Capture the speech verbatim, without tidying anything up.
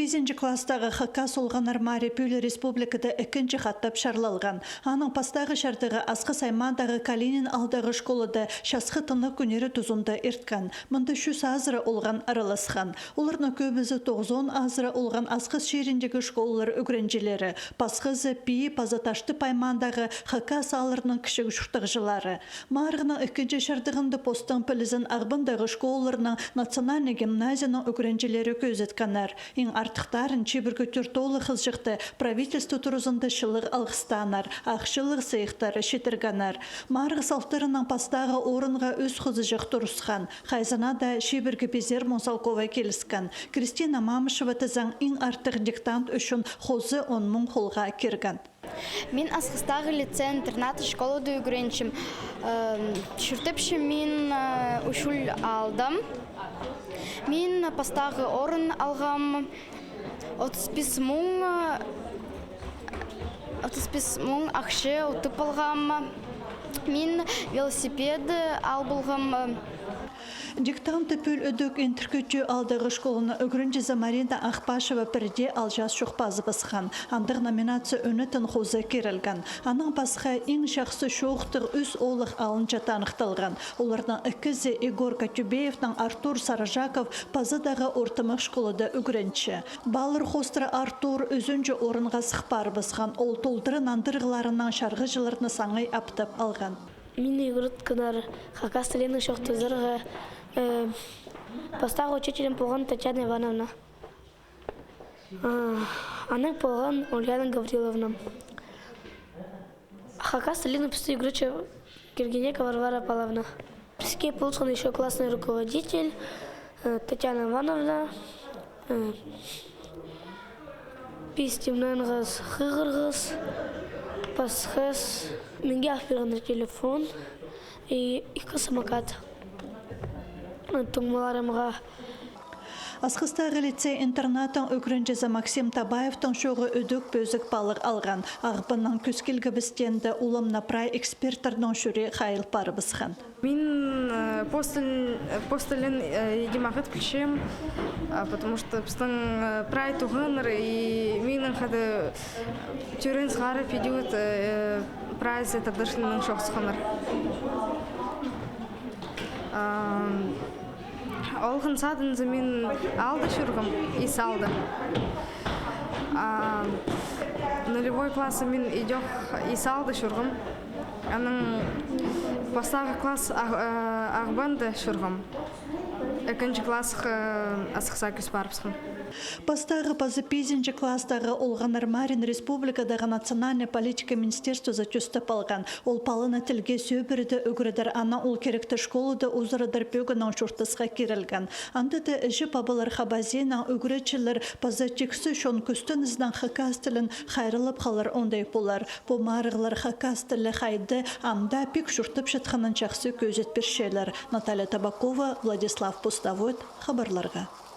Пизінҷі класстағы хакас олғаннар марии пӱӱл республикада ікінҷі хатап чарлалған. Аның пастағы чардығы Асхыс аймағындағы Калинин аалдағы школада часхы тынағ кӱннері тузында ирткен. Мында чӱс азыра олған араласхан. Оларның кӧбізі тоғызон азыра олған Асхыс чиріндегі школалар ӱгренҷілері, пасхазы Пии паза Таштып аймағындағы хакас аалларының кічіг чуртағҷылары. Марығның ікінҷі чардығында постың пілізін Ағбандағы школаларның национальнай гимназияның ӱгренҷілері кӧзіткеннер. Иң артыхтарын чибіргі тӧрт оолағ хызыҷахты правительство туразында чылығ алғыстааннар, ах чылығ сыйыхтары читіргеннер. Марығ салтарынаң пастағы орынға ӱс хызыҷах турысхан. Хайзына даа чибіргі пизер муң салковай киліскен. Кристина Мамышева тізең, иң артых диктант ӱчӱн хоза он муң холға кирген. Мин Асхыстағы лицей-интернат школада ӱгренчем. Эм, чуртапчам мин, э, Ӱчӱл аалда. Мин пастағы орын алғам, отыс пис муң, э, отыс пис муң ахча утып алғам. Мин велосипед ал полғам. Диктантты пӱӱл ідӧк Интіркі Тӧӧ аалдағы школаның ӱгренҷізі Марина Ахпашева пірдее алҷаас чох пазыбысхан. Андағ номинация ӧнетін хоза кирілген. Анаң пасха иң чахсы чоохтығ ӱс оолағ алынҷа таныхталған. Оларның ікізі, Егор Катюбеевнаң Артур Саржаков, паза даа ортымах школада ӱгренче. Палалар хоостыра Артур ӱзінҷі орынға сых парыбысхан. Ол толдыра нандырығларынаң чарғыҷыларны саңай аптап алған. Мині ӱгреткеннер хакас тілінең чоохтазарға, э, пастағы учителім полған Татьяна Ивановна. А, анаң полған Ульяна Гавриловна. Хакас тілінең пісті ӱгретче Киргенекова Варвара Павловна. Піске полысхан ещё классный руководитель, э, Татьяна Ивановна, э, пис тимненғес хығырғас, пасхас, миңе ах пиргеннер телефон и ікі самокат. Туңмаларымға. Асхыстағы лицей-интернаттың ӱгренҷізі Максим Табаевтің чооғы ідӧк пӧзік палығ алған. Ағбаннаң кӧс килгебістең дее уламны прай эксперттернің чӱрее хайыл парыбысхан. Мин, э, пос тілін, э, пос тілін, э, иди мағат пілчем, а, потому что пістің, э, прай туғаннар и минің хада тӧреен сығара пидиут, э, прайзы тадар тілінең чоохтасханнар. Ам, олған садынза мин аалда чӧргем, Ис аалда. А, нулевой классы мин идӧк Ис аалда чӧргем. Анаң пастағы класс Ағ-, э, Ағбанда чӧргем. Ікінҷі классха, э, Асхыссар кӧс парыбысхам. Пастағы паза пизінҷі класстағы олғаннар марин республикадағы национальнай политика министерствозы тӧстеп алған. Ол паланы тілге сӧбіреде ӱгредер, анаң ол киректі школада узарадыр пӧгіннең чуртасха кирілген. Анда даа іҷе-пабалар хабазиинаң ӱгретчілер паза тиксі чон кӱстенізінең хакас тілін хайраллап халар оңдай полар. Пу марығлар хакас тілі хайда ам даа пик чуртапчатханын чахсы кӧзіт пирчелер. Наталья Табакова, Владислав Пустовоит, хабарларға.